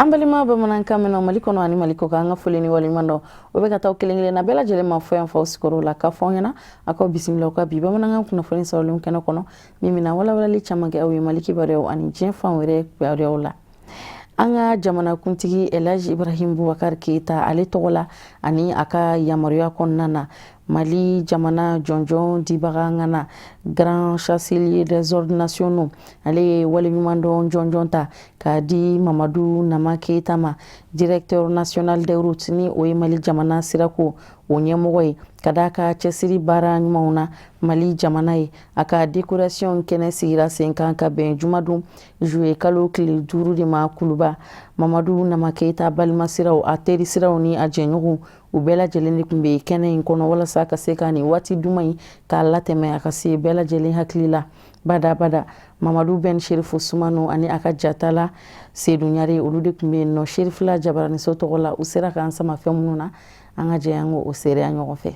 An balima bamanankan mɛnna Mali kɔnɔ ani Mali kɔ kan, an ka foli ni waleɲuman dɔn o bɛ ka taa kelen kelenna bɛɛ lajɛlen ma fɔ yan fɔ sigiyɔrɔ la, k'a fɔ aw ɲɛna a k'aw bisimila ka bi bamanankan kunnafoni sɔrɔlenw kɛnɛ kɔnɔ, min bɛna walawalali caman kɛ aw ye Mali kibaruyaw ani diɲɛ fan wɛrɛ kibaruyaw la. An ka jamanakuntigi Elhaji Ibrahim Boubacar Keita, ale tɔgɔ la ani a ka yamaruya kɔnɔna na, Mali jamana jɔnjɔn dibaga ŋana, Grand Chancelier des Ordres Nationaux, ale ye waleɲumandɔn jɔnjɔn ta k'a di Mamadu Nama Keita ma, directeur national des routes, ni o ye Mali jamana sirako o ɲɛmɔgɔ ye, ka d'a ka cɛsiri baara ɲumanw na Mali jamana ye. A ka décoration kɛnɛ sigira sen kan ka bɛn jumadon juillet kalo tile 5 de ma Kuluba. Mamadu Nama Keita balimasiraw, a terisiraw ni a jɛɲɔgɔnw, u bɛɛ lajɛlen de tun bɛ kɛnɛ in kɔnɔ walasa ka se ka nin waati duman in k'a latɛmɛ, a ka se bɛɛ lajɛlen hakili la badabada. Mamadu Ben Sherifu Sumanu ani a ka jatala Sedu Ɲare, olu de tun bɛ yen nɔ Sherifila jabaraniso tɔgɔ la. U sera k'an sama fɛn minnu na, an ka jɛ an k'o seereya ɲɔgɔn fɛ.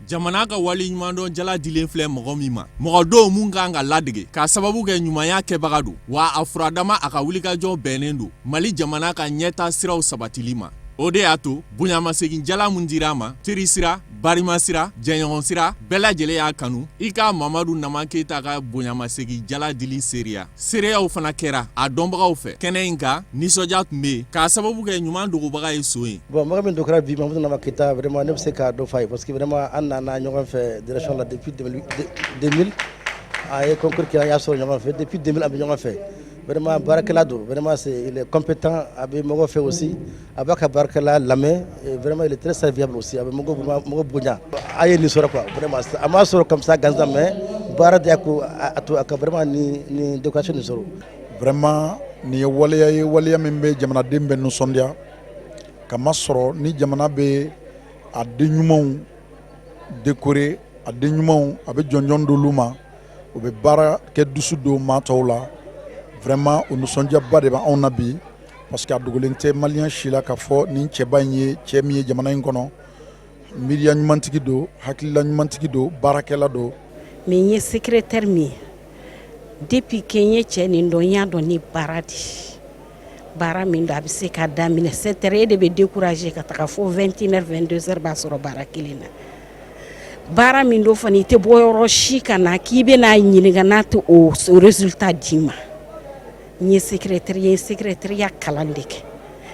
Jamana ka wali ɲumandɔn jala dilen filɛ mɔgɔ min ma, mɔgɔ don mun kan ka ladege k'a sababu kɛ ɲumanya kɛbaga don, wa a furadama a ka wulikajɔ bɛnnen don Mali jamana ka ɲɛta siraw sabatili ma. O de y'a to bonyamasegin jala mun dira a ma, teri sira, barima sira, jɛɲɔgɔn sira, bɛɛ lajɛlen y'a kanu i ka Mamadu Nama Keyita ka bonyamasegin jala dili seereya. Seereyaw fana kɛra a dɔnbagaw fɛ kɛnɛ in kan. Nisɔndiya tun bɛ yen k'a sababu kɛ ɲuman dogobaga ye son ye. Bon, mɔgɔ min kɛra bi, Mamadu Nama Keyita, vraiment ne bɛ se k'a dɔ f'a ye parce que vraiment an nana ɲɔgɔn fɛ direction la depuis 2000. A ye concours kɛ, an y'a sɔrɔ ɲɔgɔn fɛ. Depuis 2000 an bɛ ɲɔgɔn fɛ. Vraiment baarakɛla don, vraiment c'est il est compétent. A bɛ mɔgɔ fɛ aussi, a b'a ka baarakɛla lamɛn. Vraiment il est très serviable aussi. A bɛ mɔgɔ mɔgɔ bonya. A ye nin sɔrɔ quoi, vraiment a m'a sɔrɔ comme ça gansan, mais baara de y'a ko a to a ka vraiment ni décoration nin sɔrɔ. Vraiment nin ye waleya ye, waleya min bɛ jamanaden bɛɛ nisɔndiya, kamasɔrɔ ni jamana bɛ a den ɲumanw décorer, a den ɲumanw, a bɛ jɔnjɔn d'olu ma, o bɛ baara kɛ dusu don maa tɔw la. Vraiment o nisɔndiyaba de bɛ anw na bi, parce que a dogolen tɛ malien si la k'a fɔ nin cɛba in ye cɛ min ye jamana in kɔnɔ, miiriya ɲumantigi don, hakilila ɲumantigi don, baarakɛla don. Mais n ye secrétaire min ye, depuis que n ye cɛ nin dɔn, n y'a dɔn ni baara de baara min don. A bɛ se ka daminɛ 7 heures, e de bɛ décourager, ka taga fo 21 heures, 22 heures b'a sɔrɔ baara kelen na. Baara min don fana, i tɛ bɔ yɔrɔ si ka na k'i bɛna ɲininka n'a tɛ o résultat d'i ma. N ye secrétaire ye, secrétaire ya kalan de kɛ,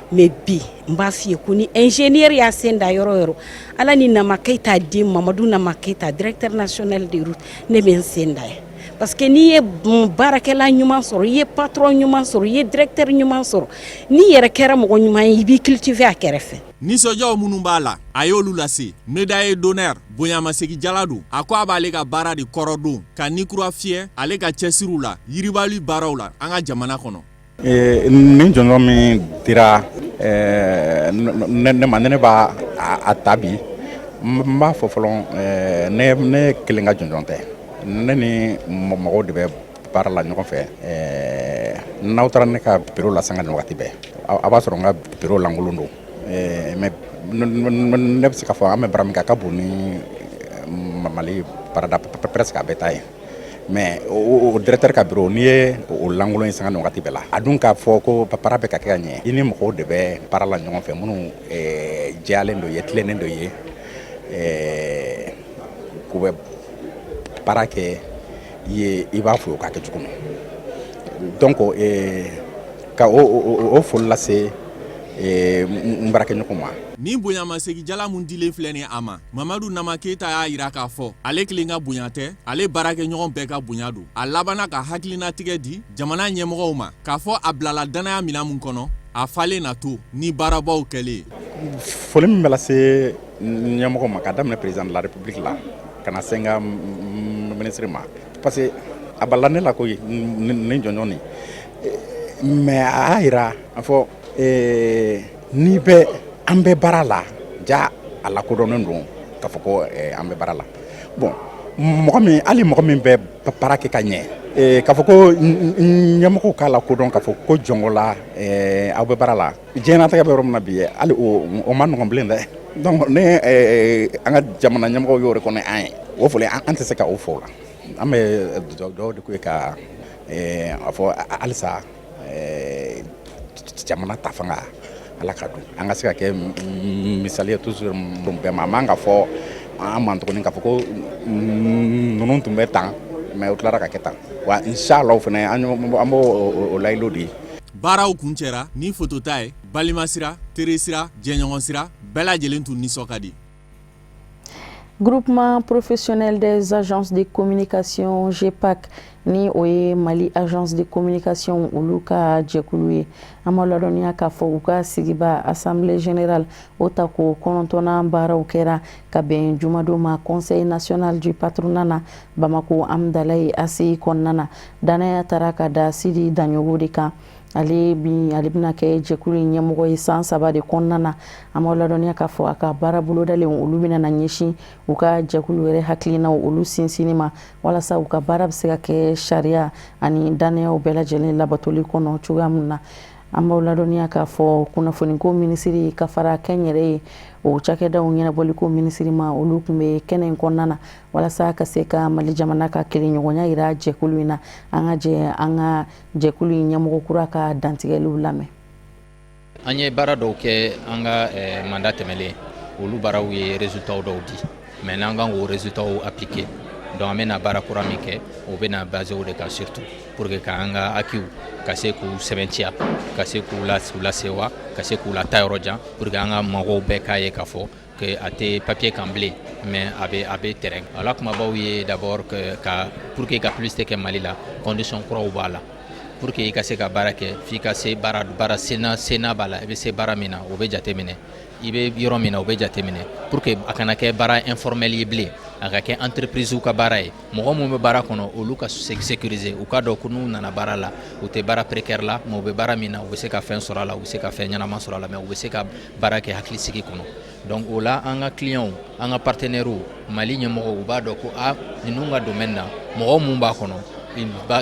mais bi n b'a f'i ye ko ni ingénieur y'a sen da yɔrɔ o yɔrɔ, Ala ni Nama Keyita den Mamadu Nama Keyita, directeur national des routes, ne bɛ n sen da yen, parce que n'i ye baarakɛla ɲuman sɔrɔ, i ye patron ɲuman sɔrɔ, i ye directeur ɲuman sɔrɔ, n'i yɛrɛ kɛra mɔgɔ ɲuman ye, i b'i cultiver a kɛrɛfɛ. Nisɔndiyaw minnu b'a la, a y'olu lase. Médaille d'honneur, bonyamasegin jala don. A ko a b'ale ka baara de kɔrɔ don ka ni kura fiyɛ ale ka cɛsiriw la yiribali baaraw la an ka jamana kɔnɔ. Nin jɔnjɔn min dira ne ma, ne b'a a ta bi, n b'a fɔ fɔlɔ, ne kelen ka jɔnjɔn tɛ. Ne ni mɔgɔw de bɛ baara la ɲɔgɔn fɛ. N'aw taara ne ka bureau la sanga ni wagati bɛɛ, a b'a sɔrɔ n ka bureau lankolon don, mais ne bɛ se k'a fɔ an bɛ baara min kɛ, a ka bon ni Mali baarada presque a bɛɛ ta ye. Mais o directeur ka bureau, n'i ye o lankolon ye sanga ni wagati bɛɛ la, a dun k'a fɔ ko baara bɛ ka kɛ ka ɲɛ, i ni mɔgɔw de bɛ baara la ɲɔgɔn fɛ minnu jɛyalen don ye, tilennen don ye, k'u bɛ baara kɛ i ye, i b'a fɔ o k'a kɛ cogo min. Donc ka o foli lase n baarakɛɲɔgɔn ma. Nin bonyamasegin jala mun dilen filɛ nin a ma, Mamadu Nama Keyita y'a yira k'a fɔ ale kelen ka bonya tɛ, ale baarakɛɲɔgɔn bɛɛ ka bonya don. A labanna ka hakilinatigɛ di jamana ɲɛmɔgɔw ma k'a fɔ a bilala danaya minɛn mun kɔnɔ, a falen na to ni baarabaw kɛlen ye. Foli min bɛ lase ɲɛmɔgɔ ma, ka daminɛ président de la République la ka na se n ka ministre ma, parce que a balala ne la koyi nin jɔnjɔn nin, mais a y'a yira a fɔ n'i bɛ an bɛ baara la ja, a lakodɔnnen don k'a fɔ ko an bɛ baara la. Bon, mɔgɔ min, hali mɔgɔ min bɛ baara kɛ ka ɲɛ, k'a fɔ ko ɲɛmɔgɔw k'a lakodɔn k'a fɔ ko jɔnko la aw bɛ baara la, diɲɛlatigɛ bɛ yɔrɔ min na bi, hali o ma nɔgɔn bilen dɛ. Donc ne an ka jamana ɲɛmɔgɔw y'o de kɔnɔ an ye o foli, an tɛ se ka o fɔ o la. An bɛ dugawu de k'u ye ka a fɔ halisa. Jamana ta fanga, Ala ka don an ka se ka kɛ misali ye toujours bɛɛ ma. A man ka fɔ an man tuguni k'a fɔ ko ninnu tun bɛ tan, mais u tilara ka kɛ tan wa. Inshallah, fana an b'o layidu di. Baaraw kuncɛra ni fotota ye. Balimasira, terisira, jɛɲɔgɔnsira, bɛɛ lajɛlen tun nisɔn ka di. Groupement professionnel des agences de communication, GPAC, ni o ye Mali agence de communication olu ka jɛkulu ye, an b'a ladɔnniya k'a fɔ u ka sigiba assemblée générale o ta ko 9nan baaraw kɛra ka bɛn jumadon ma Conseil national du patronat na Bamako Amdalayi ACI kɔnɔna na. Danaya taara ka da Sidi Daɲogo de kan, ale bi ale bɛna kɛ jɛkulu in ɲɛmɔgɔ ye san 3 de kɔnɔna na. An b'aw ladɔnniya k'a fɔ a ka baara bolodalen olu bɛna na ɲɛsin u ka jɛkulu yɛrɛ hakilinaw olu sinsinni ma, walasa u ka baara bɛ se ka kɛ sariya ani dannayaw bɛɛ lajɛlen labatoli kɔnɔ cogoya min na. An b'aw ladɔnniya k'a fɔ kunnafoniko minisiri ka fara kɛnyɛrɛ ye o cakɛdaw ɲɛnabɔliko minisiri ma, olu tun bɛ kɛnɛ in kɔnɔna na walasa ka se ka Mali jamana ka kelenɲɔgɔnya yira jɛkulu in na. An ka jɛ an ka jɛkulu in ɲɛmɔgɔ kura ka dantigɛliw lamɛn. An ye baara dɔw kɛ an ka mandat tɛmɛlen, olu baaraw ye résultat dɔw di. Maintenant, an kan k'o résultat appliquer. Donc an bɛna baara kura min kɛ, o bɛna basé o de kan, surtout pour que k'an ka acquis ka se k'u sɛbɛntiya, ka se k'u lasewa, ka se k'u lataa yɔrɔ jan, pour que an ka mɔgɔw bɛɛ k'a ye k'a fɔ que a tɛ papier kan bilen, mais a bɛ terrain. A la kumabaw ye d'abord que ka pour que ka publicité kɛ Mali la, condition kuraw b'a la. Pour que i ka se ka baara kɛ, f'i ka se baara baara senna senna b'a la. I bɛ se baara min na, o bɛ jate minɛ. I bɛ yɔrɔ min na, o bɛ jate minɛ, pour que a kana kɛ baara informel ye bilen, a ka kɛ entreprise ka baara ye. Mɔgɔ minnu bɛ baara kɔnɔ, olu ka sécuriser, u ka dɔn ko n'u nana baara la, u tɛ baara précaire la, mais u bɛ baara min na, u bɛ se ka fɛn sɔrɔ a la, u bɛ se ka fɛn ɲɛnama sɔrɔ a la, mais u bɛ se ka baara kɛ hakilisigi kɔnɔ. Donc o la, an ka clients, an ka partenaires, Mali ɲɛmɔgɔw, u b'a dɔn ko a ninnu ka domaine na, mɔgɔ mun b'a kɔnɔ,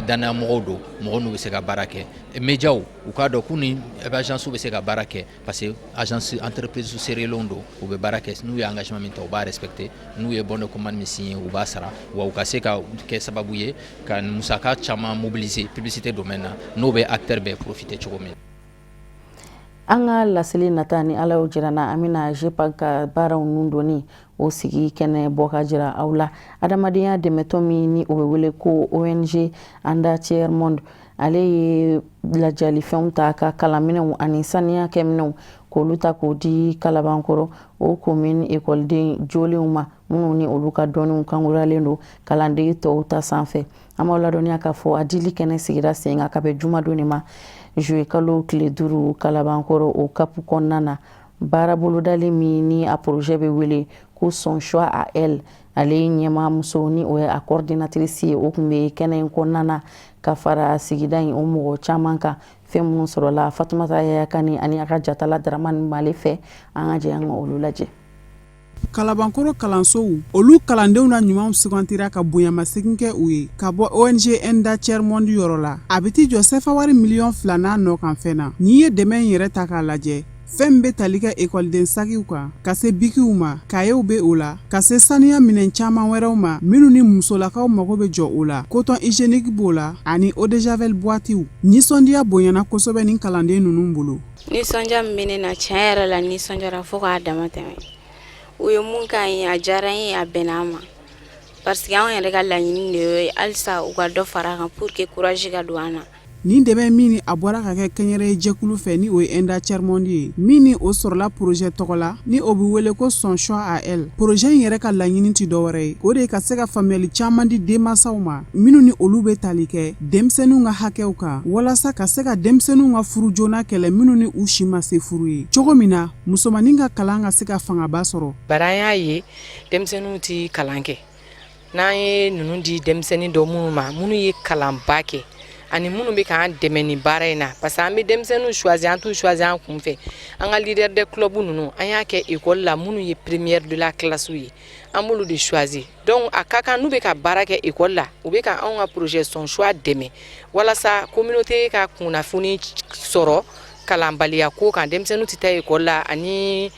danaya mɔgɔw don, mɔgɔ n'u bɛ se ka baara kɛ. Médiaw, u k'a dɔn k'u ni agence bɛ se ka baara kɛ, parce que agence entreprise sérieux don, u bɛ baara kɛ. N'u ye engagement min ta, u b'a respecter. N'u ye bon de commande min signé, u b'a sara. Wa u ka se ka kɛ sababu ye ka musaka caman mobiliser publicité domaine na, n'o bɛ acteur bɛɛ profiter cogo min. An ka laseli nata, ni Ala y'o jira na, an bɛna GPAC ka baaraw nun donni o sigi kɛnɛ bɔ ka jira aw la. Adamadenya dɛmɛtɔ min ni o bɛ wele ko ONG Enda Tiers Monde, ale ye lajalifɛnw ta ka kalanminɛw ani saniya kɛminɛw k'olu ta k'o di Kalabankɔrɔ o commune ekɔliden jolenw ma, minnu ni olu ka dɔnniw kankuralen don kalanden tɔw ta sanfɛ. An b'aw ladɔnniya k'a fɔ a dili kɛnɛ sigira sen kan ka bɛn jumadon de ma, juillet kalo tile 5, Kalabankɔrɔ o CAP kɔnɔna na. Baara bolodalen min ni a projet bɛ wele ko Son choix à elle, ale ɲɛmaa muso ni o ye a coordinatrice ye, o tun bɛ kɛnɛ in kɔnɔna na ka fara sigida in o mɔgɔ caman kan. Fɛn minnu sɔrɔla, Fatumata Yaya Kani ani a ka jatala Daramani Male fɛ, an ka jɛ an ka olu lajɛ. Kalabankɔrɔ kalansow, olu kalandenw na ɲumanw sugantira ka bonyamasegin kɛ u ye ka bɔ ONG Enda Tiers Monde yɔrɔ la. A bɛ t'i jɔ sefa wari miliyɔn 2 n'a nɔ kan fɛn na. N'i ye dɛmɛ in yɛrɛ ta k'a lajɛ, fɛn min bɛ tali kɛ ekɔliden sakiw kan, ka se bikiw ma, kayew bɛ o la, ka se saniya minɛn caman wɛrɛw ma minnu ni musolakaw mago bɛ jɔ o la, coton hygiénique b'o la ani eau de javel boîtiw. Nisɔndiya bonyana kosɛbɛ ni kalanden ninnu bolo. Nisɔndiya min bɛ ne na, tiɲɛ yɛrɛ la, nisɔndiyara fo k'a dama tɛmɛ. U ye mun k'an ye, a diyara n ye, a bɛnna an ma, parce que anw yɛrɛ ka laɲini de y'o ye. Halisa u ka dɔ fara a kan pour que courage ka don an na. Nin dɛmɛ min ni a bɔra ka kɛ kɛnyɛrɛye jɛkulu fɛ, ni o ye Enda Tiers Monde ye, min ni o sɔrɔla projet tɔgɔ la ni o bɛ wele ko Son choix à elle, projet in yɛrɛ ka laɲini tɛ dɔwɛrɛ ye, o de ye ka se ka faamuyali caman di denmansaw ma minnu ni olu bɛ tali kɛ denmisɛnninw ka hakɛw kan, walasa ka se ka denmisɛnninw ka furu joona kɛlɛ minnu ni u si ma se furu ye, cogo min na musomannin ka kalan ka se ka fangaba sɔrɔ. Bari an y'a ye denmisɛnninw tɛ kalan kɛ. N'an ye ninnu di denmisɛnnin dɔ minnu ma, minnu ye kalanba kɛ ani minnu bɛ k'an dɛmɛ nin baara in na, parce que an bɛ denmisɛnninw choisir, an t'u choisir an kun fɛ. An ka leader de club ninnu, an y'a kɛ école la, minnu ye première de la classe ye, an b'olu de choisir. Donc a ka kan n'u bɛ ka baara kɛ école la, u bɛ ka anw ka projet Son choix dɛmɛ walasa communauté ka kunnafoni sɔrɔ kalanbaliya ko kan, denmisɛnninw tɛ taa école la, ani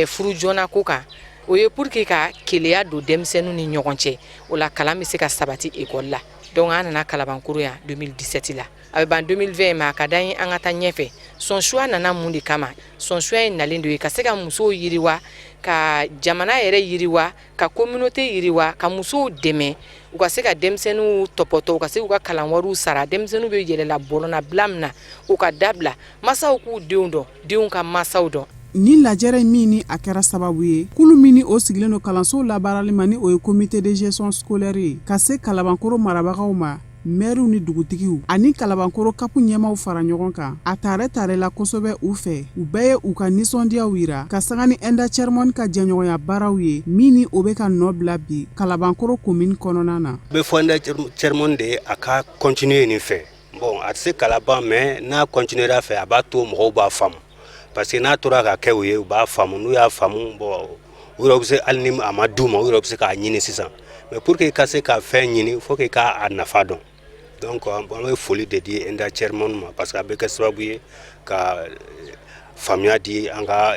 furu joona ko kan. O ye pour que ka keleya don denmisɛnninw ni ɲɔgɔn cɛ, o la kalan bɛ se ka sabati école la. Donc an nana Kalabankoro yan 2017 la, a bɛ ban 2020, mais a ka d'an ye an ka taa ɲɛfɛ. Son choix nana mun de kama? Son choix ye nalen do ye ka se ka musow yiriwa, ka jamana yɛrɛ yiriwa, ka communauté yiriwa, ka musow dɛmɛ u ka se ka denmisɛnninw tɔpɔtɔ, u ka se k'u ka kalan wariw sara. Denmisɛnninw bɛ yɛlɛla bɔlɔnnabila min na, u ka dabila. Masaw k'u denw dɔn, denw ka masaw dɔn. Nin lajɛrɛ min ni a kɛra sababu ye, kulu min ni o sigilen don kalansow labaarali ma, ni o ye comité de gestion scolaire ye, ka se Kalabankoro marabagaw ma, mɛriw ni dugutigiw ani Kalabankoro CAP ɲɛmaw fara ɲɔgɔn kan, a tare tarela kosɛbɛ u fɛ. U bɛɛ ye u ka nisɔndiyaw yira ka sanga ni ENDA Tiers Monde ka jɛɲɔgɔnya baaraw ye, min ni o bɛ ka nɔ bila bi Kalabankoro commune kɔnɔna na. Bɛ fɔ ENDA Tiers Monde de ye a ka continuer nin fɛ. Bon, a tɛ se kalaban, mais n'a continuer fɛ, a b'a to mɔgɔw b'a faamu, parce que n'a tora ka kɛ u ye, u b'a faamu. N'u y'a faamu, bon, u yɛrɛ bɛ se, hali ni a ma d'u ma, u yɛrɛ bɛ se k'a ɲini sisan. Mais pour que i ka se ka fɛn ɲini, faut que i k'a nafa dɔn. Donc an bɛ foli de di ENDA Tiers Monde ma, parce que a bɛ kɛ sababu ye ka faamuya di an ka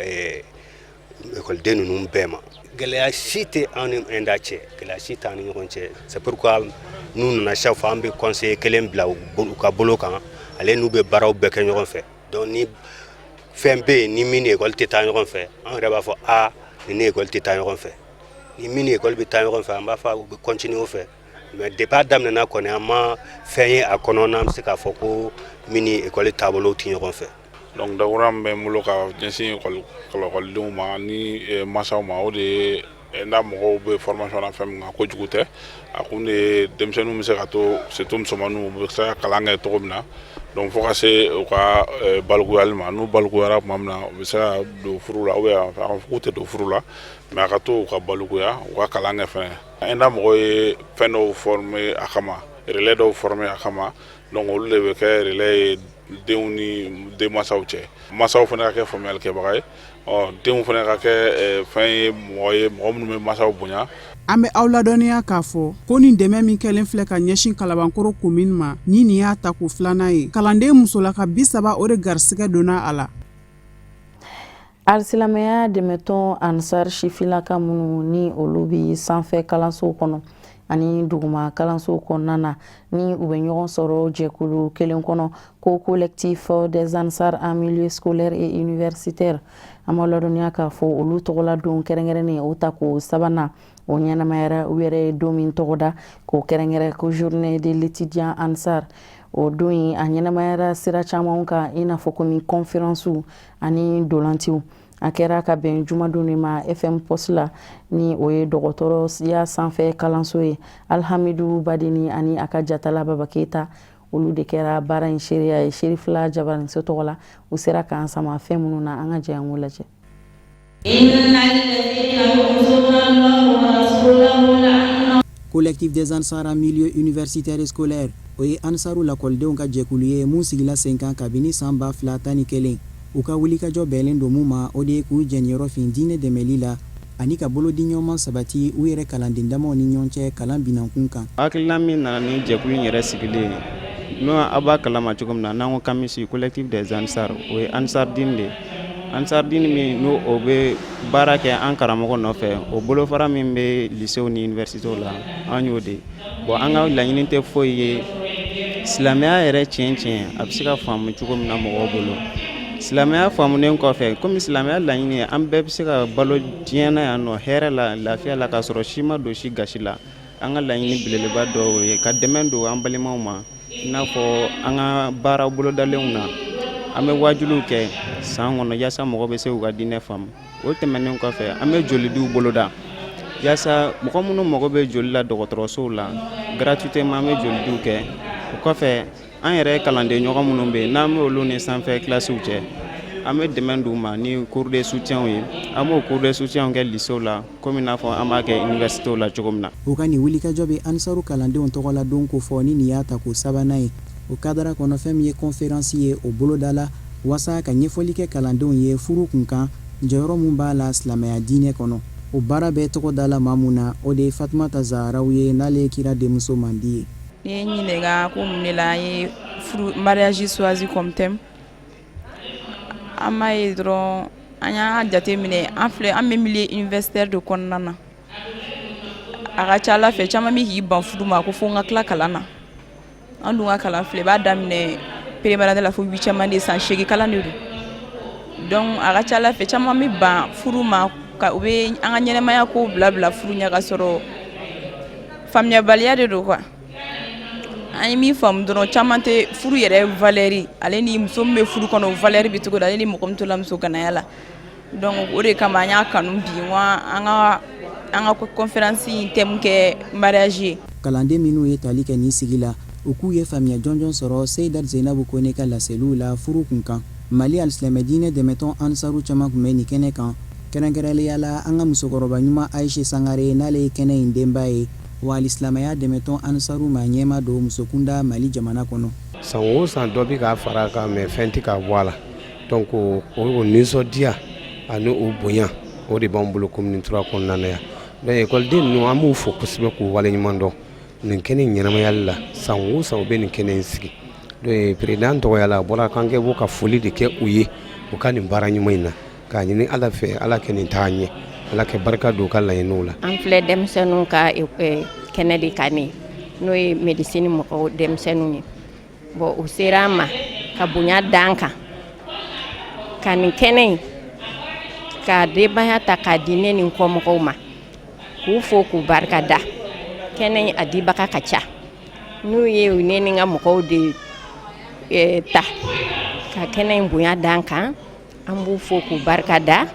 ekɔliden ninnu bɛɛ ma. Gɛlɛya si tɛ an ni ENDA cɛ, gɛlɛya si t'an ni ɲɔgɔn cɛ. C'est pourquoi n'u nana, chaque fois an bɛ conseiller kelen bila u ka bolo kan, ale n'u bɛ baaraw bɛɛ kɛ ɲɔgɔn fɛ. Donc ni fɛn bɛ yen ni min ni ekɔli tɛ taa ɲɔgɔn fɛ, an yɛrɛ b'a fɔ a ni ni ekɔli tɛ taa ɲɔgɔn fɛ. Ni min ni ekɔli bɛ taa ɲɔgɔn fɛ, an b'a fɔ u bɛ continuer o fɛ. Mais depuis a daminɛna kɔni, an ma fɛn ye a kɔnɔ n'an bɛ se k'a fɔ ko min ni ekɔli taabolow tɛ ɲɔgɔn fɛ. Donc dakura min bɛ n bolo ka ɲɛsin ekɔlidenw ma ni masaw ma, o de ye ENDA mɔgɔw bɛ formation na fɛn min kan, kojugu tɛ. A kun de ye denmisɛnninw bɛ se ka to, surtout musomaninw, u bɛ se ka kalan kɛ cogo min na, donc fo ka se u ka balikuyali ma. N'u balikuyara tuma min na, u bɛ se ka don furu la, ou bien a ka fɔ k'u tɛ don furu la, mais a ka to u ka balikuya, u ka kalan kɛ fɛnɛ. ENDA mɔgɔw ye fɛn dɔw former a kama, relais dɔw former a kama. Donc olu de bɛ kɛ relais ye denw ni denmansaw cɛ. Masaw fana ka kɛ faamuyalikɛbaga ye, ɔ denw fana ka kɛ fɛn ye, mɔgɔ ye, mɔgɔ minnu bɛ masaw bonya. An bɛ aw ladɔnniya k'a fɔ ko nin dɛmɛ min kɛlen filɛ ka ɲɛsin Kalabankoro commune ma, ni nin y'a tako filanan ye, kalanden musolaka 30, o de garisigɛ donna a la. Alisilamɛya dɛmɛtɔn Ansar sifilaka minnu ni olu bɛ sanfɛ kalansow kɔnɔ ani duguma kalansow kɔnɔna na, ni u bɛ ɲɔgɔn sɔrɔ jɛkulu kelen kɔnɔ ko Collectif des Ansar en milieu scolaire et universitaire, an b'aw ladɔnniya k'a fɔ olu tɔgɔla don kɛrɛnkɛrɛnnen, o tako sabanan, o ɲɛnamayara. U yɛrɛ ye don min tɔgɔ da k'o kɛrɛnkɛrɛn ko journée de l'étudiant Ansar, o don in a ɲɛnamayara sira caman kan, i n'a fɔ komi conférence ani dolantiw. A kɛra ka bɛn jumadon de ma FM Poste la, ni o ye dɔgɔtɔrɔya sanfɛ kalanso ye. Alhamidu Badeni ani a ka jatala Baba Keyita, olu de kɛra baara in seereya ye Serifila Jabaraninso tɔgɔ la. U sera k'an sama fɛn minnu na, an ka jɛ an k'o lajɛ. Collectif des Ansar en milieu universitaire et scolaire, o ye Ansaru lakɔlidenw ka jɛkulu ye mun sigila sen kan kabini san 2011. U ka wulikajɔ bɛnnen don mun ma, o de ye k'u jɛniyɔrɔ fin diinɛ dɛmɛli la ani ka bolodiɲɔgɔnma sabati u yɛrɛ kalanden damaw ni ɲɔgɔn cɛ kalan binankun kan. Hakilina min nana ni jɛkulu in yɛrɛ sigilen ye, n'o aw b'a kalama cogo min na, n'an ko CAMUS, Collectif des Ansar, o ye Ansardine de ye. Ansardine min n'o o bɛ baara kɛ an karamɔgɔ nɔfɛ, o bolofara min bɛ lycéew ni universitéw la, an y'o de ye. Bon, an ka laɲini tɛ foyi ye, silamɛya yɛrɛ tiɲɛ tiɲɛ a bɛ se ka faamu cogo min na mɔgɔw bolo. Silamɛya faamunen kɔfɛ, komi silamɛya laɲini ye an bɛɛ bɛ se ka balo diɲɛ na yan nɔ hɛrɛ la, lafiya la, k'a sɔrɔ si ma don si gasi la. An ka laɲini belebeleba dɔw ye ka dɛmɛ don an balimaw ma, i n'a fɔ an ka baara bolodalenw na, an bɛ wajuliw kɛ san kɔnɔ yaasa mɔgɔ bɛ se k'u ka diinɛ faamu. O tɛmɛnen kɔfɛ, an bɛ jolidiw boloda yaasa mɔgɔ minnu mago bɛ joli la dɔgɔtɔrɔsow la, gratuitement an bɛ jolidiw kɛ. O kɔfɛ, an yɛrɛ kalanden ɲɔgɔn minnu bɛ yen n'an bɛ olu ni sanfɛ kilasiw cɛ, an bɛ dɛmɛ d'u ma ni cours de soutien ye. An b'o cours de soutien kɛ lycéew la komi n'a fɔ an b'a kɛ universitéw la cogo min na. U ka nin wulikajɔ bɛ Ansaru kalandenw tɔgɔla don kofɔ, ni nin y'a tako sabanan ye. O kadara kɔnɔ, fɛn min ye conférence ye, o bolodala waasa ka ɲɛfɔli kɛ kalandenw ye furu kunkan, jɔyɔrɔ min b'a la silamɛya diinɛ kɔnɔ. O baara bɛɛ tɔgɔ dala maa mun na, o de ye Fatumata Zaharaw ye, n'ale ye kira denmuso mandi ye. N'i ye n ɲininka ko mun de la an ye furu, mariage choisi comme thème, an b'a ye dɔrɔn, an y'a jate minɛ, an filɛ, an bɛ milieu universitaire de kɔnɔna na. A ka ca Ala fɛ, caman bɛ k'i ban furu ma ko fo n ka tila kalan na. An dun ka kalan filɛ, i b'a daminɛ première année la fo huitième année, san 8 kalan de don. Donc a ka ca ala fɛ, caman bɛ ban furu ma, ka u bɛ an ka ɲɛnɛmaya kow bila bila furu ɲɛ, ka sɔrɔ faamuyabaliya de don quoi. An ye min faamu dɔrɔn, caman tɛ furu yɛrɛ valeur, ale ni muso min bɛ furu kɔnɔ, o valeur bɛ cogo di, ale ni mɔgɔ min tola musoganaya la. Donc o de kama an y'a kanu bi an ka conférence in thème kɛ mariage ye. Kalanden minnu ye tali kɛ nin sigi la, u k'u ye faamuya jɔnjɔn sɔrɔ Seyida Zeinabu Kone ka laseliw la furu kun kan. Mali alisilamɛ diinɛ dɛmɛtɔn Ansaru caman tun bɛ nin kɛnɛ kan, kɛrɛnkɛrɛnnenya la an ka musokɔrɔba ɲuman Ayise Sangare, n'ale ye kɛnɛ in denba ye, wa alisilamɛya dɛmɛtɔn Ansaru maa ɲɛmaa don musokunda Mali jamana kɔnɔ. San o san dɔ bɛ ka fara a kan, mais fɛn tɛ ka bɔ a la. Donc o nisɔndiya ani o bonya, o de b'an bolo commune 3 kɔnɔna na yan. Donc ekɔliden ninnu, an b'u fo kosɛbɛ k'u waleɲuman dɔn nin kɛnɛ in ɲɛnamayali la. San o san u bɛ nin kɛnɛ in sigi. Donc président tɔgɔya la, a bɔra k'an kɛ bɔ ka foli de kɛ u ye u ka nin baara ɲuman in na, k'a ɲini Ala fɛ, Ala kɛ nin taa ɲɛ, Ala kɛ barika don u ka laɲiniw la. An filɛ denmisɛnninw ka kɛnɛ de kan nin, n'o ye médecine mɔgɔw denmisɛnninw ye. Bon, u sera an ma ka bonya d'an kan ka nin kɛnɛ in ka denbaya ta k'a di ne ni n kɔmɔgɔw ma, k'u fo k'u barika da. Kɛnɛ in a dibaga ka ca, n'u ye ne ni n ka mɔgɔw de ta ka kɛnɛ in bonya d'an kan. An b'u fo k'u barika da,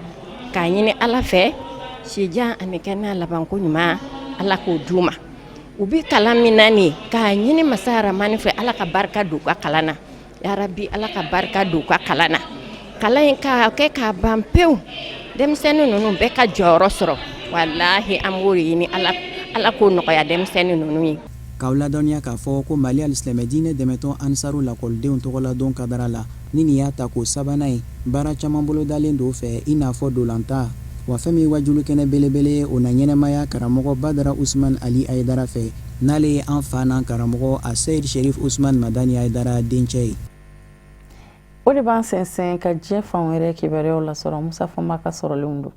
k'a ɲini Ala fɛ, sijan ani kɛnɛya labanko ɲuman, Ala k'o d'u ma. U bɛ kalan min na nin, k'a ɲini masa Ramani fɛ, Ala ka barika don u ka kalan na. Yarabi, Ala ka barika don u ka kalan na, kalan in k'a kɛ k'a ban pewu, denmisɛnnin ninnu bɛɛ ka jɔyɔrɔ sɔrɔ. Walahi, an b'o ɲini Ala, Ala k'o nɔgɔya denmisɛnnin ninnu ye. K'aw ladɔnniya k'a fɔ ko Mali alisilamɛ diinɛ dɛmɛtɔn Ansaru lakɔlidenw tɔgɔladon kadara la, ni nin y'a tako sabanan ye, baara caman bolodalen don fɛ, i n'a fɔ dolantan. Wa fɛn min wajulu kɛnɛ belebele ye, o na ɲɛnamaya karamɔgɔ Badara Usman Ali Ayidara fɛ, n'ale ye an fa n'an karamɔgɔ a Seyid Sherif Usman Madani Ayidara dencɛ ye. O de b'an sɛnsɛn ka diɲɛ fan wɛrɛ kibaruyaw lasɔrɔ. Musa Fɔnba ka sɔrɔlenw don.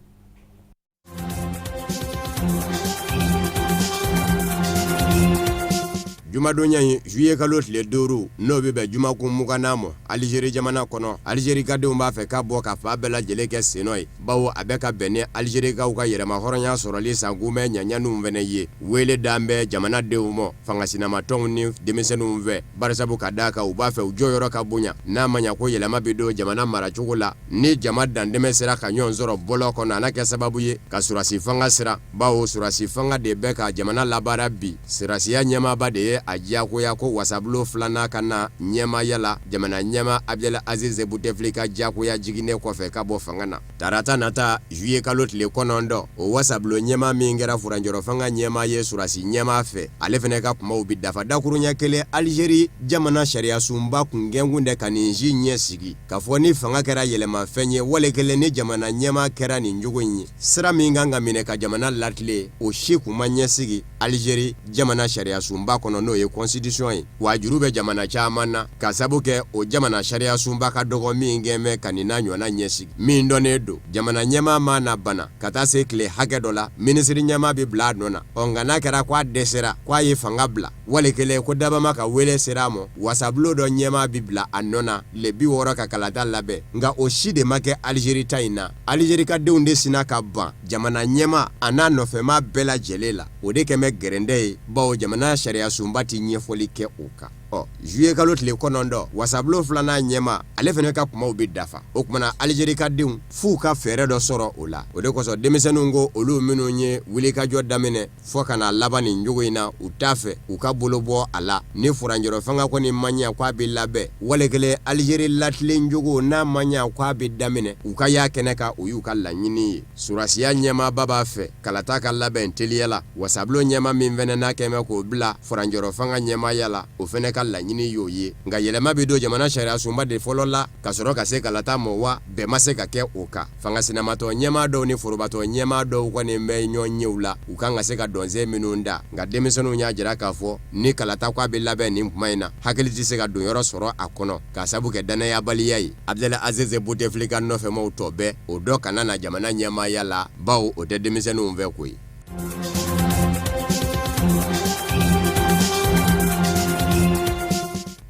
Jumadonya in, juillet kalo tile 5, n'o bɛ bɛn jumakun 20nan ma Alizeri jamana kɔnɔ, Alizerikadenw b'a fɛ ka bɔ ka fan bɛɛ lajɛlen kɛ sennɔ ye, bawo a bɛ ka bɛn ni Alizerikaw ka yɛrɛmahɔrɔnya sɔrɔli san kunbɛn ɲaɲaninw fana ye. Wele dan bɛ jamanadenw ma fangasinamatɔnw ni denmisɛnninw fɛ, barisabu ka d'a kan u b'a fɛ u jɔyɔrɔ ka bonya, n'a ma ɲa ko yɛlɛma bɛ don jamana maracogo la. Ni jama dantɛmɛ sera ka ɲɔgɔn sɔrɔ bɔlɔn kɔnɔ, a na kɛ sababu ye ka sɔrɔdasi fanga siran, bawo sɔrɔdasi fanga de bɛ ka jamana labaara bi. Sɔrɔdasiya ɲɛmaaba de ye a diyagoya ko wasabulon filanan ka na ɲɛmaaya la, jamana ɲɛmaa Abdel Aziz Bouteflika diyagoya jiginnen kɔfɛ ka bɔ fanga na tarata nata juillet kalo tile 9. O wasabulon ɲɛmaa min kɛra furancɛrɔ fanga ɲɛmaa ye sɔrɔdasi ɲɛmaa fɛ, ale fana ka kumaw bɛ dafa dakuruɲɛ kelen. Alizeri jamana sariyasunba kun gɛnkun de ka nin si ɲɛ sigi k'a fɔ ni fanga kɛra yɛlɛmafɛn ye, wale kelen ni jamana ɲɛmaa kɛra nin cogo in ye, sira min kan ka minɛ ka jamana latilen, o si kun ma ɲɛsigi Alizeri jamana sariyasunba kɔnɔ, n'o ye constitution ye. Wa juru bɛ jamana caman na ka sabu kɛ o jamana sariyasunba ka dɔgɔ min kɛn bɛ ka nin n'a ɲɔgɔnna ɲɛsigi. Min dɔnnen don, jamana ɲɛmaa mana bana ka taa se tile hakɛ dɔ la, minisiri ɲɛmaa bɛ bila a nɔ na. Ɔ nka n'a kɛra ko a dɛsɛra, ko a ye fanga bila, wale kelen ko dabama ka wele sera a ma, wasabulon dɔ ɲɛmaa bɛ bila a nɔ na tile 60 ka kalata labɛn. Nka o si de ma kɛ Alizeri ta in na. Alizeri ka denw de sinna ka ban jamana ɲɛmaa a n'a nɔfɛmaa bɛɛ lajɛlen la. O de kɛn bɛ gɛrɛntɛ ye, bawo jamana sariyasunba tɛ ɲɛfɔli kɛ o kan. Ɔ juillet kalo tile 9, wasabulon filanan ɲɛmaa, ale fana ka kumaw bɛ dafa. O tuma na Alizeri ka denw f'u ka fɛɛrɛ dɔ sɔrɔ o la. O de kosɔn denmisɛnninw ko olu minnu ye wulikajɔ daminɛ fo ka na laban nin cogo in na, u t'a fɛ u ka bolo bɔ a la. Ni furancɛrɔ fanga kɔni ma ɲɛ k'a bɛ labɛn, wale kelen Alizeri latilen cogo n'a ma ɲɛ k'a bɛ daminɛ, u ka y'a kɛnɛ kan, o y'u ka laɲini ye. Sɔrɔdasiya ɲɛmaaba b'a fɛ kalata ka labɛn teliya la. Wasabulon ɲɛmaa min fana n'a kɛn bɛ k'o bila furancɛrɔ fanga ɲɛmaaya la, o fana ka laɲini y'o ye. Nka yɛlɛma bɛ don jamana sariyasunba de fɔlɔ la ka sɔrɔ ka se kalata ma wa bɛn ma se ka kɛ o kan. Fanga sinamatɔn ɲɛmaa dɔw ni forobatɔn ɲɛmaa dɔw kɔni bɛ ɲɔgɔn yew la, u kan ka se ka dɔnsen minnu da. Nka denmisɛnninw y'a jira k'a fɔ ni kalata ko a bɛ labɛn nin tuma in na, hakili tɛ se ka donyɔrɔ sɔrɔ a kɔnɔ k'a sabu kɛ dannayabaliya ye. Abdel Aziz Bouteflika nɔfɛmaw tɔ bɛɛ, o dɔ kana na jamana ɲɛmaaya la, bawo o tɛ denmisɛnninw fɛ koyi.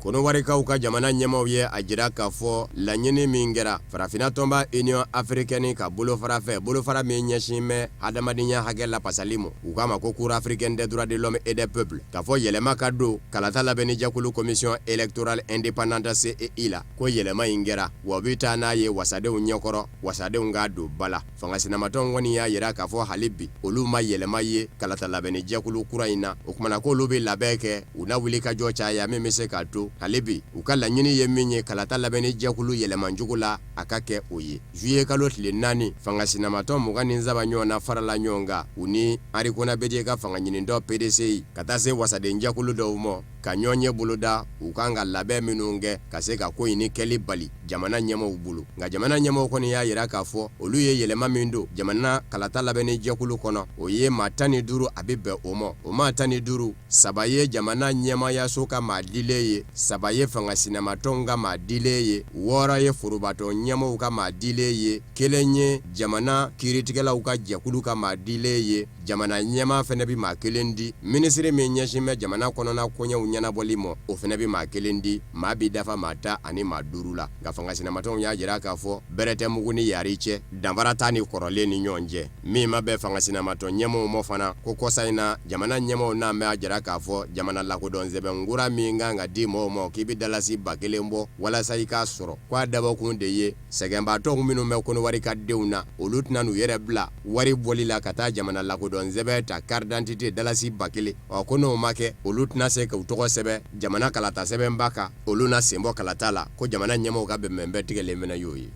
Kɔnɔwarikaw ka jamana ɲɛmaaw ye a jira k'a fɔ laɲini min kɛra farafinna tɔnba Union africaine ka bolofara fɛ, bolofara min ɲɛsin bɛ hadamadenya hakɛ lapasali ma, u k'a ma ko Cour africaine des droits de l'homme et des peuples, k'a fɔ yɛlɛma ka don kalata labɛnni jɛkulu commission électorale indépendante CEI la, ko yɛlɛma in kɛra, wa u bɛ taa n'a ye wasadenw ɲɛkɔrɔ, wasadenw k'a don ba la. Fanga sinamatɔnw kɔni y'a jira k'a fɔ hali bi olu ma yɛlɛma ye kalata labɛnni jɛkulu kura in na. O tuma na k'olu bɛ labɛn kɛ, u na wuli ka jɔ caya min bɛ se k'a to hali bi u ka laɲini ye min ye kalata labɛnni jɛkulu yɛlɛmacogo la, a ka kɛ o ye. Juillet kalo tile 4, fanga sinamatɔn 23 ɲɔgɔnna farala ɲɔgɔn kan, u ni Henri Konan Bédié ka fanga ɲinitɔn PDCI ka taa se wasadenjɛkulu dɔw ma, ka ɲɔgɔnye boloda u kan ka labɛn minnu kɛ ka se ka ko in ni kɛli bali jamana ɲɛmaaw bolo. Nka jamana ɲɛmaaw kɔni y'a jira k'a fɔ olu ye yɛlɛma min don jamana kalata labɛnni jɛkulu kɔnɔ, o ye maa 15, a bɛ bɛn o ma. O maa 15, saba ye jamana ɲɛmaayaso ka maa dilen ye, saba ye fanga sinamatɔnw ka maa dilen ye, wɔɔrɔ ye forobatɔn ɲɛmaaw ka maa dilen ye, kelen ye jamana kiiritigɛlaw ka jɛkulu ka maa dilen ye, Jamana ɲɛmaa fana bɛ maa kelen di, minisiri min ɲɛsin bɛ jamana kɔnɔna koɲɛw ɲɛnabɔli ma, o fana bɛ maa kelen di, maa bɛ dafa maa 15 la. Nka fanga sinamatɔnw y'a jira k'a fɔ bɛrɛ tɛ mugu ni yaari cɛ, danfara t'a ni kɔrɔlen ni ɲɔgɔn cɛ. Min ma bɛn fanga sinamatɔn ɲɛmaaw ma fana, ko kɔsa in na, jamana ɲɛmaaw n'an b'a jira k'a fɔ jamana lakodɔnsɛbɛn kura min kan ka di mɔgɔw ma k'i bɛ dalasi 1000 bɔ walasa i k'a sɔrɔ, k'a dabɔkun de ye Sɛgɛnbaatɔw minnu bɛ Kɔnɔwari ka denw na, olu tɛna n'u yɛrɛ bila wari bɔli la ka taa jamana lakodɔnsɛbɛn ta carte d'identité dalasi 1000. Ɔ ko n'o ma kɛ, olu tɛna se k'u tɔgɔ sɛbɛn jamana kalata sɛbɛnba kan, olu na sen bɔ kalata la, ko jamana ɲɛmaaw ka bɛnbɛnbɛn tigɛlen fana y'o ye.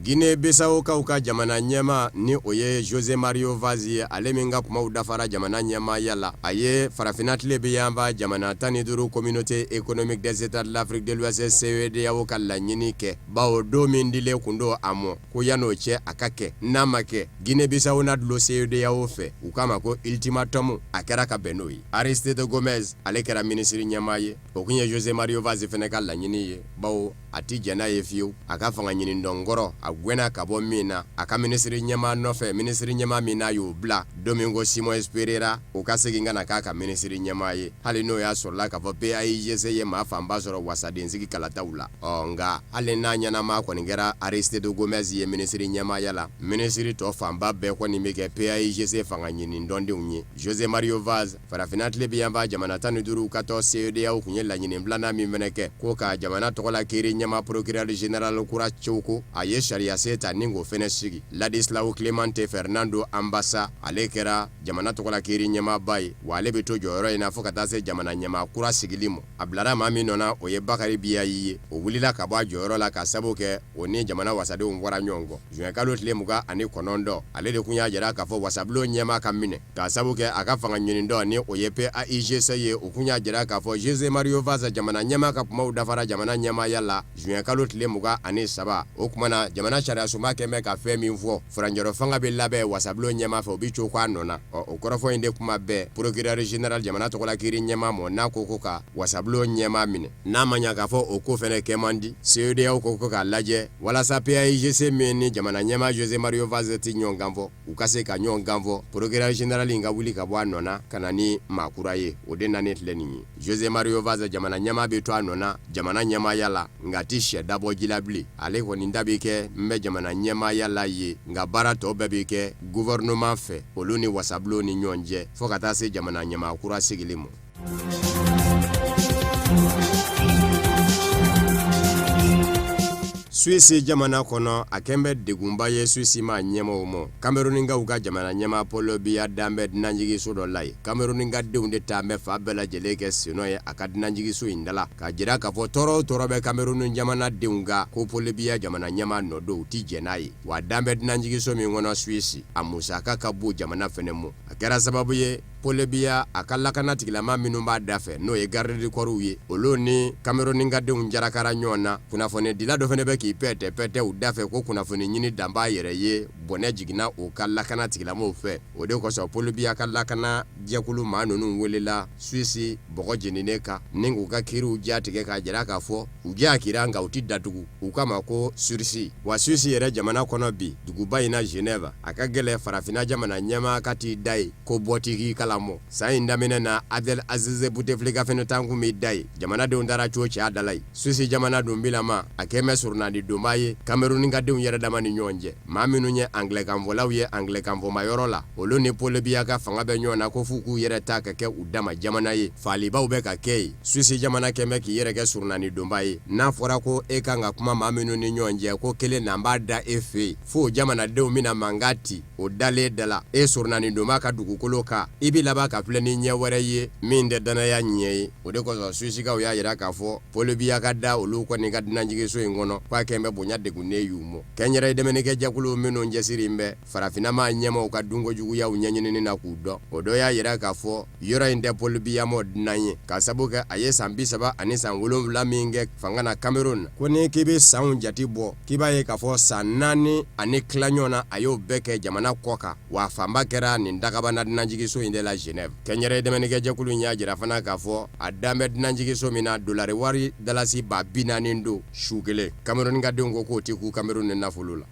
Guinée Bissau-kaw ka jamana ɲɛmaa ni o ye José Mario Vaz ye, ale min ka kumaw dafara jamana ɲɛmaaya la, a ye farafinna tilebinyanfan jamana 15 Communauté économique des États de l'Afrique de l'Ouest CEDEAO ka laɲini kɛ, bawo don min dilen kun don a mɔ ko yan'o cɛ a ka kɛ, n'a ma kɛ Guinée Bissau na dulon CEDEAO fɛ, u k'a ma ko ultimatum, a kɛra ka bɛn n'o ye. Aristide Gomes, ale kɛra minisiri ɲɛmaa ye, o kun ye José Mario Vaz fana ka laɲini ye, bawo a tɛ jɛn n'a ye fiyewu a ka fanga ɲinitɔn kɔrɔ a gɛnna ka bɔ min na a ka minisiri ɲɛmaa nɔfɛ, minisiri ɲɛmaa min n'a y'o bila Domingos Simões Pereira, o ka segin ka na k'a ka minisiri ɲɛmaa ye, hali n'o y'a sɔrɔla k'a fɔ PAIGC ye maa fanba sɔrɔ wasadensigi kalataw la. Ɔ nka hali n'a ɲɛnama kɔni kɛra Aristide Gomes ye minisiri ɲɛmaaya la, minisiri tɔ fanba bɛɛ kɔni bɛ kɛ PAIGC fanga ɲinitɔndenw ye. José Mario Vaz, Farafinna tilebinyanfan jamana 15 ka tɔn CEDEAO tun ye laɲini filanan min fana kɛ, ko ka jamana tɔgɔla kiiri ɲɛmaa procureur général kura coko, a ye sariyasen ta ni k'o fana sigi. Ladislao Clemente Fernando Ambassa, ale kɛra jamana tɔgɔla kiiri ɲɛmaaba ye, wa ale bɛ to jɔyɔrɔ in na fo ka taa se jamana ɲɛmaa kura sigili ma. A bilara maa min nɔ na, o ye Bakari Biayi ye. O wulila ka bɔ a jɔyɔrɔ la ka sabu kɛ o ni jamana wasadenw fɔra ɲɔgɔn kɔ juin kalo tile 29. Ale de tun y'a jira k'a fɔ wasabulon ɲɛmaa ka minɛ k'a sabu kɛ a ka fanga ɲinitɔn ni o ye PAIGC ye. O tun y'a jira k'a fɔ José Mario Vaz jamana ɲɛmaa ka kumaw dafara jamana ɲɛmaaya la juin kalo tile 23. O tuma na jamana sariyasunba kɛlen bɛ ka fɛn min fɔ, furancɛrɔ fanga bɛ labɛn wasabulon ɲɛmaa fɛ, o bɛ coko a nɔ na. Ɔ o kɔrɔfɔ in de kuma bɛn procureur général jamana tɔgɔla kiiri ɲɛmaa mɔ, n'a ko ko ka wasabulon ɲɛmaa minɛ, n'a ma ɲa k'a fɔ o ko fɛnɛ kɛ man di. CEDEAO ko ko k'a lajɛ walasa PAIGC min ni jamana ɲɛmaa José Mario Vaz tɛ ɲɔgɔn kan fɔ, u ka se ka ɲɔgɔn kan fɔ, procureur général in ka wuli ka bɔ a nɔ na ka na ni maa kura ye. O de nanen filɛ nin ye. José Mario Vaz jamana ɲɛmaa bɛ to a nɔ na jamana ɲɛmaaya la, nka a tɛ sɛ dabɔ ji la bilen. Ale kɔni ta bɛ kɛ n bɛ jamana ɲɛmaaya la ye, nka baara tɔ bɛɛ bɛ kɛ gouvernement fɛ, olu ni wasabulon ni ɲɔgɔn cɛ, fo ka taa se jamana ɲɛmaa kura sigili ma. Suisse jamana kɔnɔ, a kɛn bɛ degunba ye Suisse maa ɲɛmaaw ma. Kamerunikaw ka jamana ɲɛmaa Paul Biya dan bɛ dunanjiginso dɔ la yen. Kamerunikaw denw de taa bɛ fan bɛɛ lajɛlen kɛ sennɔ ye a ka dunanjiginso in da la, k'a jira k'a fɔ tɔɔrɔ o tɔɔrɔ bɛ Kamerun jamana denw kan, ko Paul Biya jamana ɲɛmaa nɔ don, u tɛ jɛn n'a ye. Wa dan bɛ dunanjiginso min kɔnɔ Suisse, a musaka ka bon jamana fɛnɛ ma. A kɛra sababu ye Paul Biya a ka lakana tigilama minnu b'a da fɛ, n'o ye garde du corps ye, olu ni Camerounkadenw jarakara ɲɔgɔn na. Kunnafonidila dɔ fana bɛ k'i pɛtɛ pɛtɛ u da fɛ ko kunnafoni ɲini dan b'a yɛrɛ ye, bɔnɛ jiginna o ka lakana tigilamaw fɛ. O de kosɔn Paul Biya ka lakana jɛkulu maa ninnu welela Suisse bɔgɔ jeninen kan ni k'u ka kiriw ja tigɛ k'a jira k'a fɔ u ja kira, nka u tɛ datugu u kama ko sursis. Wa Suisse yɛrɛ jamana kɔnɔ bi, duguba in na Genève, a ka gɛlɛn farafinna jamana ɲɛmaa ka t'i da yen ko bɔ t'i k'i kalamɔ. San in daminɛ na, Abdel Aziz Bouteflika fana tan kun b'i da yen, jamanadenw taara co cɛ a da la yen. Suisse jamana dun bilama, a kɛn bɛ surunani donba ye Camerounkadenw yɛrɛ dama ni ɲɔgɔn cɛ. Maa minnu ye angilɛkanfɔlaw ye angilɛkanfɔmayɔrɔ la, olu ni Paul Biya ka fanga bɛ ɲɔgɔn na ko f'u k'u yɛrɛ ta ka kɛ u dama jamana ye. Faalibaw bɛ ka kɛ yen. Suisse jamana kɛn bɛ k'i yɛrɛ kɛ surunani donba ye. N'a fɔra ko e kan ka kuma maa minnu ni ɲɔgɔn cɛ ko kelen na b'a da e fɛ yen, fo jamanadenw bɛna mankan ci o dalen da la e surunani donba ka dugukolo kan, i bɛ laban ka filɛ ni ɲɛ wɛrɛ ye min tɛ dannaya ɲɛ ye. O de kosɔn Suissikaw y'a jira k'a fɔ Paul Biya ka da olu kɔni ka dunanjiginso in kɔnɔ, k'a kɛn bɛ bonya degunnen y'u mɔ. Kɛnyɛrɛye dɛmɛnikɛjɛkulu minnu cɛsirilen bɛ farafinna maa ɲɛmaaw ka dunko juguyaw ɲɛɲinini na k'u dɔn, o dɔ y'a jira k'a fɔ yɔrɔ in tɛ Paul Biya mɔ dunan ye, k'a sabu kɛ a ye san 37 min kɛ fanga na Cameroun. Ko n'i k'i bɛ sanw jate bɔ, k'i b'a ye k'a fɔ san 4 ani tila ɲɔgɔn na, a y'o bɛɛ kɛ jamana kɔ kan, wa a fanba kɛra nin dagabana dunanjiginso in de la Genève. Kɛnyɛrɛye dɛmɛnikɛjɛkulu in y'a jira fana k'a fɔ a dan bɛ dunanjiginso min na, dolari wari dalasi 40.000 don su kelen. Camerounkadenw ko k'o tɛ kun Cameroun ni nafolo la.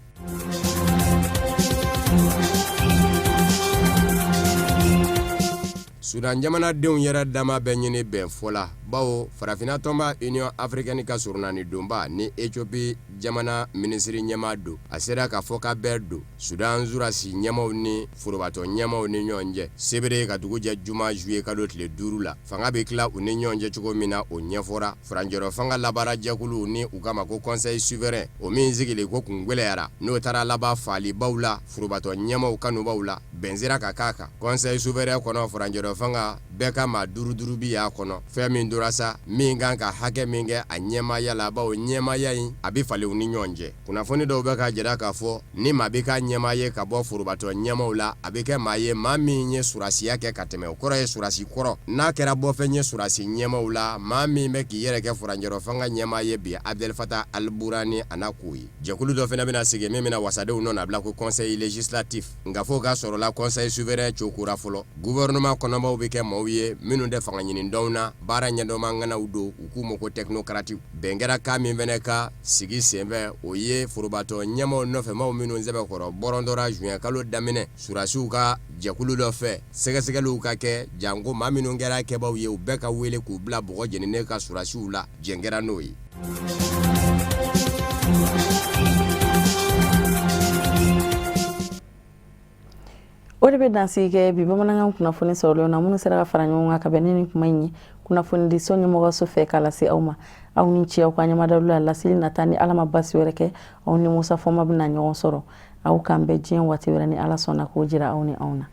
Sudan jamanadenw yɛrɛ dama bɛ ɲini bɛn fɔ la, bawo farafinna tɔnba Union africaine ka surunani donba ni Ethiopie jamana minisiri ɲɛmaa don, a sera ka fɔkabɛn don Sudan surasi ɲɛmaaw ni forobatɔn ɲɛmaaw ni ɲɔgɔn cɛ sebere ka dugu jɛ juma juillet kalo tile 5 la. Fanga bɛ tila u ni ɲɔgɔn cɛ cogo min na, o ɲɛfɔra. Furancɛrɔ fanga labaarajɛkulu ni u k'a ma ko conseil souverain, o min sigili ko kun gɛlɛyara, n'o taara laban faalibaw la forobatɔn ɲɛmaaw kanubaw la, bɛn sera ka k'a kan. Conseil souverain kɔnɔ, furancɛrɔ fanga bɛɛ ka maa duuru duuru bi y'a kɔnɔ. Fɛn min tora sa, min kan ka hakɛ min kɛ a ɲɛmaaya la, bawo ɲɛmaaya in a bɛ falen u ni ɲɔgɔn cɛ. Kunnafoni dɔw bɛ k'a jira k'a fɔ ni maa bɛ k'a ɲɛmaa ye ka bɔ forobatɔn ɲɛmaaw la, a bɛ kɛ maa ye maa min ye surasiya kɛ ka tɛmɛ, o kɔrɔ ye surasi kɔrɔ. N'a kɛra bɔfɛn ye surasi ɲɛmaaw la, maa min bɛ k'i yɛrɛ kɛ furancɛrɔ fanga ɲɛmaa ye bi, Abdel Fattah al-Burhani, a na k'o ye. Jɛkulu dɔ fana bɛna sigi min bɛna wasadenw nɔnabila ko conseil législatif, nka f'o ka sɔrɔ la conseil souverain cokora fɔlɔ. Gouvernement kɔnɔmaaw bɛ kɛ maaw ye minnu tɛ fanga ɲini dɔn na, baara ɲɛdɔnma ŋanaw don, u k'u ma ko technocrates. Bɛn kɛra kan min fana ka sigi senfɛ, o ye forobatɔn ɲɛmaaw nɔfɛmaaw minnu sɛbɛkɔrɔ bɔrɔntɔra juin kalo daminɛ surasiw ka jɛkulu dɔ fɛ, sɛgɛsɛgɛliw ka kɛ janko maa minnu kɛra kɛbaaw ye, u bɛɛ ka wele k'u bila bɔgɔ jeninen kan surasiw la, jɛn kɛra n'o ye. O de bɛ dansigi kɛ bi bamanankan kunnafoni sɔrɔlenw na minnu sera ka fara ɲɔgɔn kan ka bɛn ni nin kuma in ye kunnafonidiso ɲɛmɔgɔso fɛ k'a lase aw ma. Aw ni ce aw ka ɲɛmadalu la. Laseli nata, ni Ala ma basi wɛrɛ kɛ, aw ni Musa Fɔnba bɛna ɲɔgɔn sɔrɔ. Aw k'an bɛn diɲɛ waati wɛrɛ ni Ala sɔnna k'o jira aw ni anw na.